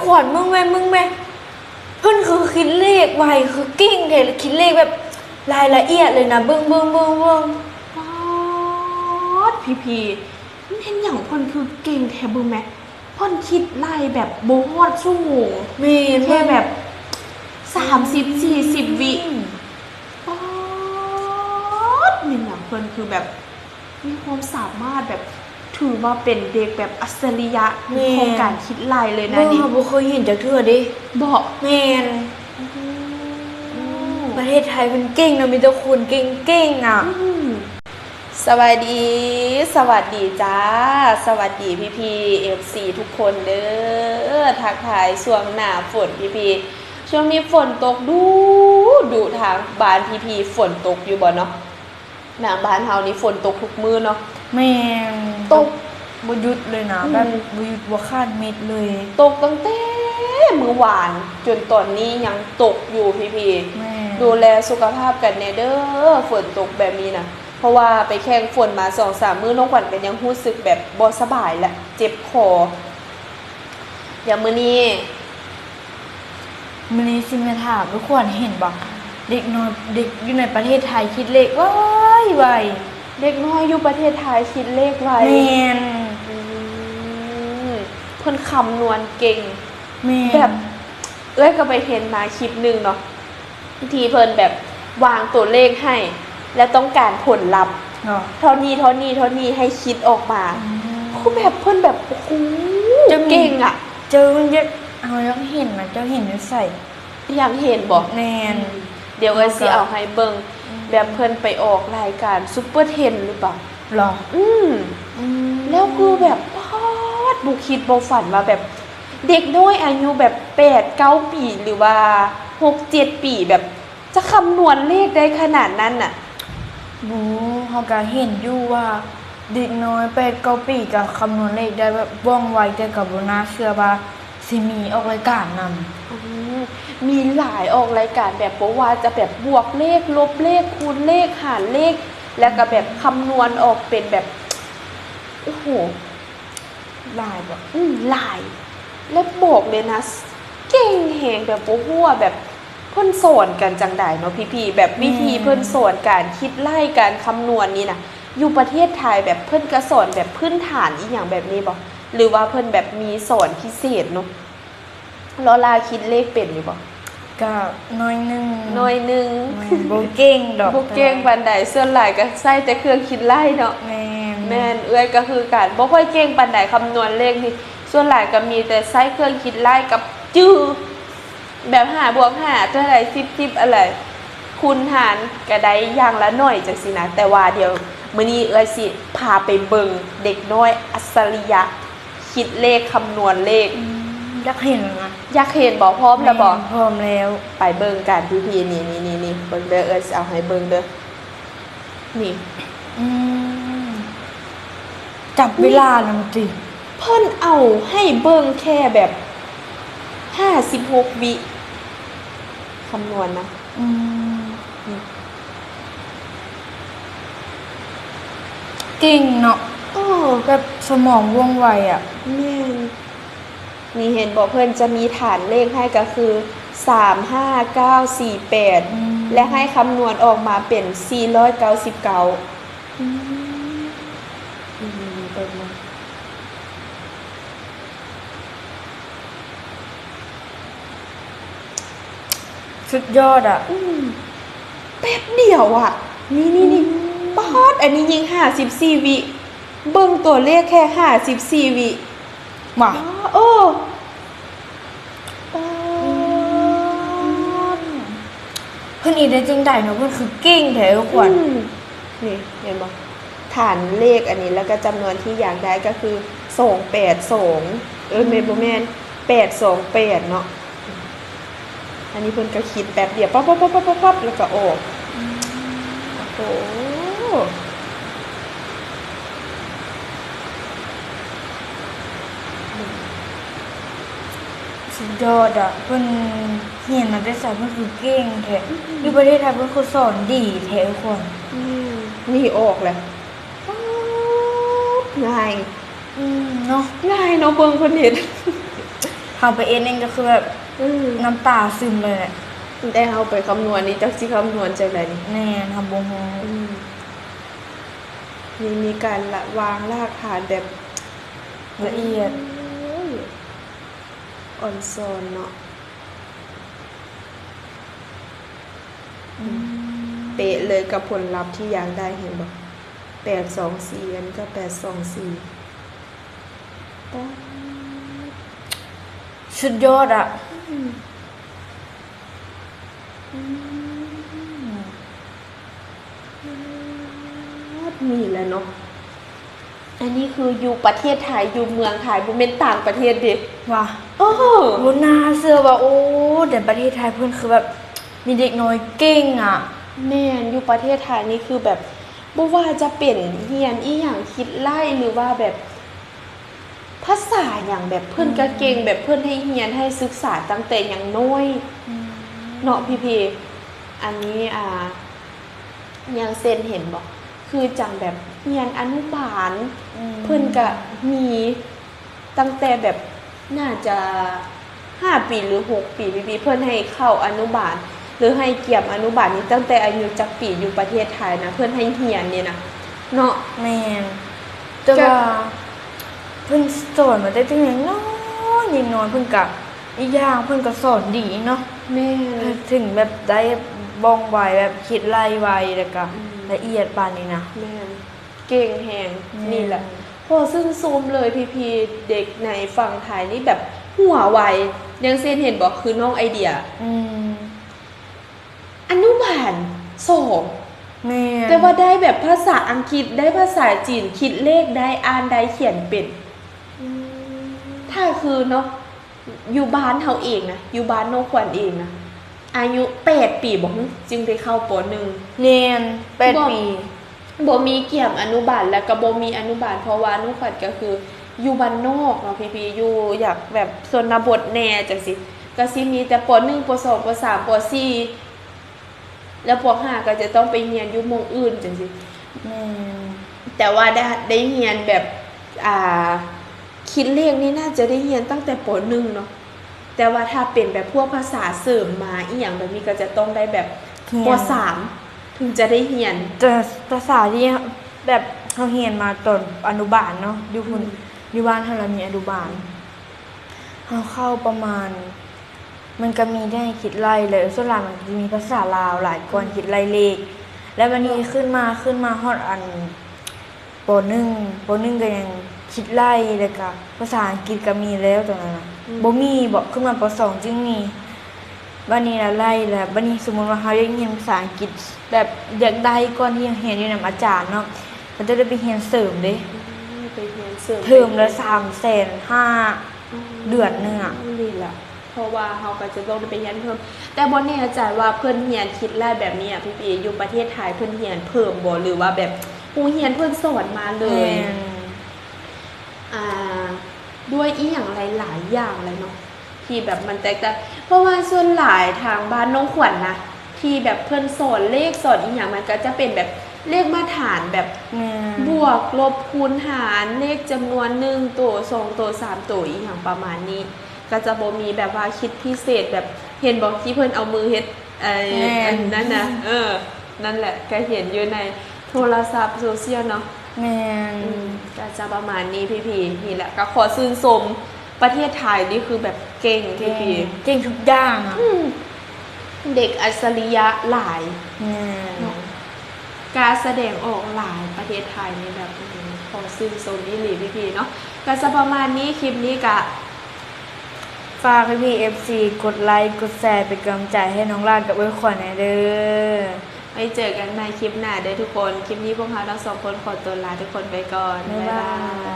ຂວັນ ເບິ່ງແມ້ ເບິ່ງແມ້ ເພິ່ນຄືຄິດເລກໄວ ຄືເກັ່ງແທ້ ຄິດເລກແບບລາຍລະອຽດເລີຍນະ ເບິ່ງ ເບິ່ງ ເບິ່ງ ເບິ່ງ. ປາດ ພີ່ໆ ແມ່ນຫຍັງເພິ່ນຄືເກັ່ງແທ້ ເບິ່ງແມ້ ເພິ່ນຄິດໄລ່ແບບບໍ່ຮອດຊົ່ວໂມງ ແມ່ນ ແຄ່ແບບ ເບິ່ງ ສາມສິບ ສີ່ສິບວິ ອືມ ປາດ ແມ່ນຫຍັງເພິ່ນຄືແບບ ມີຄວາມສາມາດແບບ ຖືວ່າເປັນເດັກແບບອັດສະລິຍະ ແມ່ນ ໃນຂອງການຄິດໄລ່ເລີຍນະ ເບິ່ງ ນີ້ ເຮົາບໍ່ເຄີຍເຫັນຈັກເທື່ອເດ້. ບໍ່? ແມ່ນ. ໂອ້ໂຫ ປະເທດໄທເພິ່ນເກັ່ງເນາະ ມີແຕ່ຄົນເກັ່ງໆ ອະ. ອືມ ສະບາຍດີ ສະຫວັດດີຈ້າ ສະຫວັດດີພີ່ໆ ເອັຟຊີ ທຸກຄົນເດີ້. ທັກທາຍຊ່ວງໜ້າຝົນພີ່ໆ ຊ່ວງນີ້ຝົນຕົກດຸໆ ທາງບ້ານພີ່ໆ ຝົນຕົກຢູ່ບໍ່ເນາະ? ນະ ບ້ານເຮົານີ້ຝົນຕົກທຸກມື້ເນາະ. ແມ່ນ ຕົກ ຕົກບໍ່ຢຸດເລີຍນະ ອືມ ແບບບໍ່ຢຸດບໍ່ຂາດເມັດເລີຍ ຕົກຕັ້ງແຕ່ມື້ວານຈົນຕອນນີ້ຍັງຕົກຢູ່ພີ່ໆ. ແມ່ນ ດູແລສຸຂະພາບກັນແດ່ເດີ້ ຝົນຕົກແບບນີ້ນະ ເພາະວ່າໄປແຂ່ງຝົນມາສອງສາມມື້ ນ້ອງຂວັນກໍຍັງຮູ້ສຶກແບບບໍ່ສະບາຍ ແລະ ເຈັບຄໍ. ດຽວມື້ນີ້ ມື້ນີ້ຊິມາຖາມ ທຸກຄົນເຫັນບໍ່ ເດັກນ້ອຍ ເດັກຢູ່ໃນປະເທດໄທຄິດເລກໄວໆ. ເດັກນ້ອຍຢູ່ປະເທດໄທຄິດເລກໄວ. ແມ່ນ. ອືມ ເພິ່ນຄຳນວນເກັ່ງ. ແມ່ນ. ແບບ ເອື້ອຍກໍໄປເຫັນມາຄລິບໜຶ່ງເນາະ ທີ່ເພິ່ນແບບວາງຕົວເລກໃຫ້ ແລະ ຕ້ອງການຜົນລັບເນາະ ເທົ່ານີ້ ເທົ່ານີ້ ເທົ່ານີ້ ໃຫ້ຄິດອອກມາ. ອືມ ຄືແບບເພິ່ນແບບ ໂອ້ໂຫ ເກັ່ງອະ. ເຈົ້າ ເຮົາຢາກເຫັນນະ ເຈົ້າເຫັນຢູ່ໃສ? ຢາກເຫັນບໍ່? ແມ່ນ. ອືມ ດຽວເອື້ອຍຊິເອົາໃຫ້ເບິ່ງ. ອືມ ແບບເພິ່ນໄປອອກລາຍການຊຸບເປີເທັນຫຼືເປົ່າ? ເຫຼື ອືມ ອືມ ແລ້ວຄືແບບ ປາດ ບໍ່ຄິດບໍ່ຝັນວ່າແບບ ເດັກນ້ອຍອາຍຸແບບແປດເກົ້າປີ ຫຼືວ່າຫົກເຈັດປີ ແບບຈະຄຳນວນເລກໄດ້ຂະໜາດນັ້ນນະ. ໂອ້ ເຮົາກະເຫັນຢູ່ວ່າເດັກນ້ອຍແປດເກົ້າປີກະຄຳນວນເລກໄດ້ແບບວ່ອງໄວ ແຕ່ກະບໍ່ໜ້າເຊື່ອວ່າຊິມີອອກລາຍການນຳ. ອືມ ມີຫຼາຍອອກລາຍການ ແບບບໍ່ວ່າຈະແບບບວກເລກ, ລົບເລກ, ຄູນເລກ, ຫານເລກ ແລ້ວກະແບບຄຳນວນອອກເປັນແບບ ໂອ້ໂຫ ຫຼາຍບໍ່? ອືມ ຫຼາຍ ແລະ ບອກເລີຍນະ ເກັ່ງແຮງ ແບບບໍ່ຮູ້ວ່າແບບເພິ່ນສອນກັນຈັ່ງໃດເນາະ ພີ່ໆ ແບບວິທີ ແມ່ນ ເພິ່ນສອນການຄິດໄລ່ ການຄຳນວນນີ້ນະ ຢູ່ປະເທດໄທແບບເພິ່ນກະສອນແບບພື້ນຖານອີ່ຫຍັງແບບນີ້ບໍ່ ຫຼືວ່າເພິ່ນແບບມີສອນພິເສດເນາະ? ລໍລາຄິດເລກເປັນຢູ່ບໍ່? ກະໜ້ອຍໜຶ່ງ ໜ້ອຍໜຶ່ງ ແມ່ນ ບໍ່ເກັ່ງດອກ ບໍ່ເກັ່ງປານໃດ ສ່ວນຫຼາຍກະໃຊ້ແຕ່ເຄື່ອງຄິດໄລ່ເນາະ. ແມ່ນ ແມ່ນ ເອື້ອຍກະຄືກັນ ບໍ່ຄ່ອຍເກັ່ງປານໃດ ຄຳນວນເລກນີ້ ສ່ວນຫຼາຍກະມີແຕ່ໃຊ້ເຄື່ອງຄິດໄລ່ກັບຈື່ ແບບຫ້າບວກຫ້າເທົ່າໃດ ສິບ ສິບ ອະໄລ ຄູນຫານກະໄດ້ຢ່າງລະໜ້ອຍຈັ່ງຊີ້ນະ. ແຕ່ວ່າດຽວມື້ນີ້ເອື້ອຍຊິພາໄປເບິ່ງເດັກນ້ອຍອັດສະລິຍະ ຄິດເລກ ຄຳນວນເລກ. ອືມ ຢາກເຫັນນະ ຢາກເຫັນບໍ່? ພ້ອມແລ້ວບໍ່? ແມ່ນ ພ້ອມແລ້ວ ໄປເບິ່ງກັນພີ່ໆ ນີ້ໆໆ ເບິ່ງເດີ້ ເອື້ອຍຊິເອົາໃຫ້ເບິ່ງເດີ້ ນີ້. ອືມ ຈັບເວລານຳຕິ ເພິ່ນເອົາໃຫ້ເບິ່ງແຄ່ແບບຫ້າສິບຫົກວິ ຄຳນວນນະ. ອືມ ນີ້ ເກັ່ງເນາະ ເອີ ແບບສະໝອງວ່ອງໄວອະ. ແມ່ນ ນີ້ເຫັນບໍ່ ເພິ່ນຈະມີຖານເລກໃຫ້ກະຄື ສາມ ຫ້າ ເກົ້າ ສີ່ ແປດ ອືມ ແລະ ໃຫ້ຄຳນວນອອກມາເປັນ ສີ່ຮ້ອຍເກົ້າສິບເກົ້າ. ອືມ ນີ້ໆ ເບິ່ງເນາະ. ສຸດຍອດອະ. ອືມ ແປັບດຽວອະ ນີ້ໆໆ ອືມ ປາດ ອັນນີ້ຍິງຫ້າສິບສີ່ວິ ເບິ່ງຕົວເລກແຄ່ຫ້າສິບສີ່ວິ ຫວາ ເອີ ປາດ ເພິ່ນເຮັດໄດ້ຈັ່ງໃດເນາະ ເພິ່ນຄືເກັ່ງແທ້ເອີ ຂວັນ. ອືມ ນີ້ເຫັນບໍ່ ຖານເລກອັນນີ້ ແລ້ວກະຈຳນວນທີ່ຢາກໄດ້ກະຄື ສອງແປດສອງ ເອີ ແມ່ນ ບໍ່ແມ່ນ ແປດສອງແປດເນາະ. ອັນນີ້ເພິ່ນກະຄິດແປັບດຽວ ປັບໆໆໆ ແລ້ວກະອອກ. ອືມ ໂອ້ໂຫ ສຸດຍອດອະ ເພິ່ນຮຽນມາແຕ່ໃສ ເພິ່ນຄືເກັ່ງແທ້. ອືມ ຢູ່ປະເທດໄທເພິ່ນຄືສອນດີແທ້ ທຸກຄົນ. ອືມ ນີ້ອອກແລ້ວ ປາດ ງ່າຍ. ອືມ ເນາະ ງ່າຍເນາະ ເບິ່ງເພິ່ນເຮັດ ເຮົາໄປເອັດເອງກໍຄືແບບ ອືມ ນ້ຳຕາຊຶມເລີຍແຫຼະ. ແຕ່ເຮົາໄປຄຳນວນນີ້ ຈັກຊິຄຳນວນຈັ່ງໃດນີ້? ແມ່ນ ເຮົາບໍ່ຮູ້. ອືມ ນີ້ມີການລະ ວາງລາກຖານແບບລະອຽດ ໂອ້ຍ ອ່ອນຊອນເນາະ. ອືມ ເປະເລີຍກັບຜົນລັບທີ່ຢາກໄດ້ ເຫັນບໍ່? ແປດສອງສີ່ ອັນນີ້ກໍແປດສອງສີ່ ປາດ ສຸດຍອດອະ. ອືມ ອືມ ນີ້ແຫຼະເນາະ. ອັນນີ້ຄືຢູ່ປະເທດໄທ ຢູ່ເມືອງໄທ ບໍ່ແມ່ນຕ່າງປະເທດເດ້. ວ່າ ເອີ ບໍ່ໜ້າເຊື່ອວ່າ ໂອ້ ແຕ່ປະເທດໄທເພິ່ນຄືແບບມີເດັກນ້ອຍເກັ່ງອະ. ແມ່ນ ຢູ່ປະເທດໄທນີ້ຄືແບບ ບໍ່ວ່າຈະເປັນຮຽນອີ່ຫຍັງ ຄິດໄລ່ ຫຼືວ່າແບບ ພາສາຫຍັງ ແບບເພິ່ນກໍເກັ່ງ ອືມ ແບບເພິ່ນໃຫ້ຮຽນໃຫ້ສຶກສາຕັ້ງແຕ່ຍັງນ້ອຍ ອືມ ເນາະພີ່ໆ. ອັນນີ້ ອ່າ ຢ່າງເຊັ່ນ ເຫັນບໍ່ ຄືຈັ່ງແບບຮຽນອະນຸບານ ອືມ ເພິ່ນກໍມີຕັ້ງແຕ່ແບບ ໜ້າຈະຫ້າປີ ຫຼື ຫົກປີ ພີ່ໆ ເພິ່ນໃຫ້ເຂົ້າອະນຸບານ ຫຼື ໃຫ້ກຽມອະນຸບານນີ້ ຕັ້ງແຕ່ອາຍຸຈັກປີ ຢູ່ປະເທດໄທນະ ເພິ່ນໃຫ້ຮຽນນີ້ນະ ເນາະ. ແມ່ນ ແຕ່ ກະ ວ່າເພິ່ນສອນມາແຕ່ຍັງນ້ອຍ ຍັງນ້ອຍ ເພິ່ນກະ ອີກຢ່າງເພິ່ນກໍສອນດີເນາະ. ແມ່ນ ເພິ່ນເຖິງແບບໄດ້ວ່ອງໄວ ແບບຄິດໄລ່ໄວ ແລ້ວກະ ອືມ ລະອຽດປານນີ້ນະ. ແມ່ນ ເກັ່ງແຮງ. ແມ່ນ ນີ້ແຫຼະ ຂໍຊື່ນຊົມເລີຍພີ່ໆ ເດັກໃນຝັ່ງໄທນີ້ແບບຫົວໄວ. ຢ່າງເຊັ່ນ ເຫັນບໍ່ ຄືນ້ອງໄອເດຍ ອືມ ອະນຸບານສອງ. ແມ່ນ ແຕ່ວ່າໄດ້ແບບພາສາອັງກິດ ໄດ້ພາສາຈີນ ຄິດເລກໄດ້ ອ່ານໄດ້ ຂຽນເປັນ. ອືມ ຖ້າຄືເນາະ ຢູ່ບ້ານເຮົາເອງນະ ຢູ່ບ້ານນ້ອງຂວັນເອງນະ ອາຍຸແປດປີບໍ ຈຶ່ງໄດ້ເຂົ້າ ປໍໜຶ່ງ. ແມ່ນ ແປດປີ ບໍ່ມີກຽມອະນຸບານ ແລ້ວກໍບໍ່ມີອະນຸບານ ເພາະວ່ານ້ອງຂວັນກໍຄືຢູ່ບ້ານນອກເນາະ ພີ່ໆ ຢູ່ຢາກແບບຊົນນະບົດແດ່ຈັ່ງຊີ້ ກໍຊິມີແຕ່ ປໍໜຶ່ງ ປໍສອງ ປໍສາມ ປໍສີ່ ແລ້ວ ປໍຫ້າ ກໍຈະຕ້ອງໄປຮຽນຢູ່ໝ່ອງອື່ນຈັ່ງຊີ້. ແມ່ນ ແຕ່ວ່າໄດ້ ໄດ້ຮຽນແບບ ອ່າ ຄິດເລກນີ້ໜ້າຈະໄດ້ຮຽນຕັ້ງແຕ່ ປໍໜຶ່ງ ເນາະ ແຕ່ວ່າຖ້າເປັນແບບພວກພາສາເສີມມາອີ່ຫຍັງແບບນີ້ ກໍຈະຕ້ອງໄດ້ແບບ ຮຽນ ປໍສາມ ເຖິງຈະໄດ້ຮຽນ. ແຕ່ພາສາທີ່ແບບເຮົາຮຽນມາຕອນອະນຸບານເນາະ ຢູ່ພຸ້ນ ອືມ ຢູ່ບ້ານເຮົາລະມີອະນຸບານ ເຮົາເຂົ້າປະມານ ມັນກະມີແຕ່ໃຫ້ຄິດໄລ່ແຫຼະ ສ່ວນຫຼາຍມັນຈະມີພາສາລາວຫຼາຍກ່ອນ ອືມ ຄິດໄລ່ເລກ ແລ້ວບາດນີ້ ອືມ ຂຶ້ນມາ ຂຶ້ນມາຮອດອັນ ປໍໜຶ່ງ ປໍໜຶ່ງກະຍັງຄິດໄລ່ ແລ້ວກະພາສາອັງກິດກະມີແລ້ວຕອນນັ້ນນະ ອືມ ບໍ່ມີບໍ ຂຶ້ນມາ ປໍສອງ ຈຶ່ງມີ. ບາດນີ້ລະໄລ່ແລ້ວ ບາດນີ້ສົມມຸດວ່າເຮົາຢາກຮຽນພາສາອັງກິດ ແບບຢາກໄດ້ກ່ອນທີ່ຮຽນຢູ່ນຳອາຈານເນາະ ເຮົາຈະໄດ້ໄປຮຽນເສີມເດ້ ອືມ ໄປຮຽນເສີມ ເທີມລະສາມແສນຫ້າ ອືມ ເດືອນໜຶ່ງອະ ນີ້ແຫຼະ ເພາະວ່າເຮົາກໍຈະຕ້ອງໄດ້ໄປຮຽນເພີ່ມ ແຕ່ບໍ່ແນ່ໃຈວ່າເພິ່ນຮຽນຄິດໄລ່ແບບນີ້ອະ ພີ່ໆ ຢູ່ປະເທດໄທເພິ່ນຮຽນເພີ່ມບໍ່ ຫຼືວ່າແບບໂຮງຮຽນເພິ່ນສອນມາເລີຍ. ແມ່ນ ອ່າ ດ້ວຍອີ່ຫຍັງຫຼາຍໆຢ່າງແຫຼະເນາະ ທີ່ແບບມັນແຕກຕ່າງ ເພາະວ່າສ່ວນຫຼາຍທາງບ້ານນ້ອງຂວັນນະ ທີ່ແບບເພິ່ນສອນເລກສອນອີ່ຫຍັງ ມັນກໍຈະເປັນແບບເລກມາດຕະຖານ ແບບ ແມ່ນ ບວກ ລົບ ຄູນ ຫານ ເລກຈຳນວນໜຶ່ງໂຕ ສອງໂຕ ສາມໂຕ ອີ່ຫຍັງປະມານນີ້ ກໍຈະບໍ່ມີແບບວ່າຄິດພິເສດ ແບບເຫັນບໍ່ ທີ່ເພິ່ນເອົາມືເຮັດ ໄອ້ ແມ່ນ ອັນນັ້ນນະ ເອີ ນັ້ນແຫຼະ ກໍເຫັນຢູ່ໃນໂທລະສັບໂຊຊຽວເນາະ. ແມ່ນ ອືມ ກໍຈະປະມານນີ້ພີ່ໆ ນີ້ແຫຼະ ກໍຂໍຊື່ນຊົມປະເທດໄທນີ້ຄືແບບເກັ່ງ ເກັ່ງ ພີ່ໆ ເກັ່ງທຸກຢ່າງອະ ອືມ ເດັກອັດສະລິຍະຫຼາຍ ແມ່ນ ເນາະ ກ້າສະແດງອອກຫຼາຍ ປະເທດໄທນີ້ແບບ ຂໍຊື່ນຊົມອີ່ຫຼີພີ່ໆເນາະ. ກໍຈະປະມານນີ້ ຄລິບນີ້ກະ ຝາກພີ່ໆ ເອັຟຊີ ກົດໄລ ກົດແຊ ເປັນກຳລັງໃຈໃຫ້ນ້ອງຫຼ້າກັບເອື້ອຍຂວັນແດ່ເດີ. ໄວ້ເຈີກັນໃໝ່ຄລິບໜ້າເດີທຸກຄົນ. ຄລິບນີ້ພວກເຮົາທັງສອງຄົນຂໍຕົວລາທຸກຄົນໄປກ່ອນ. ບາຍບາຍ.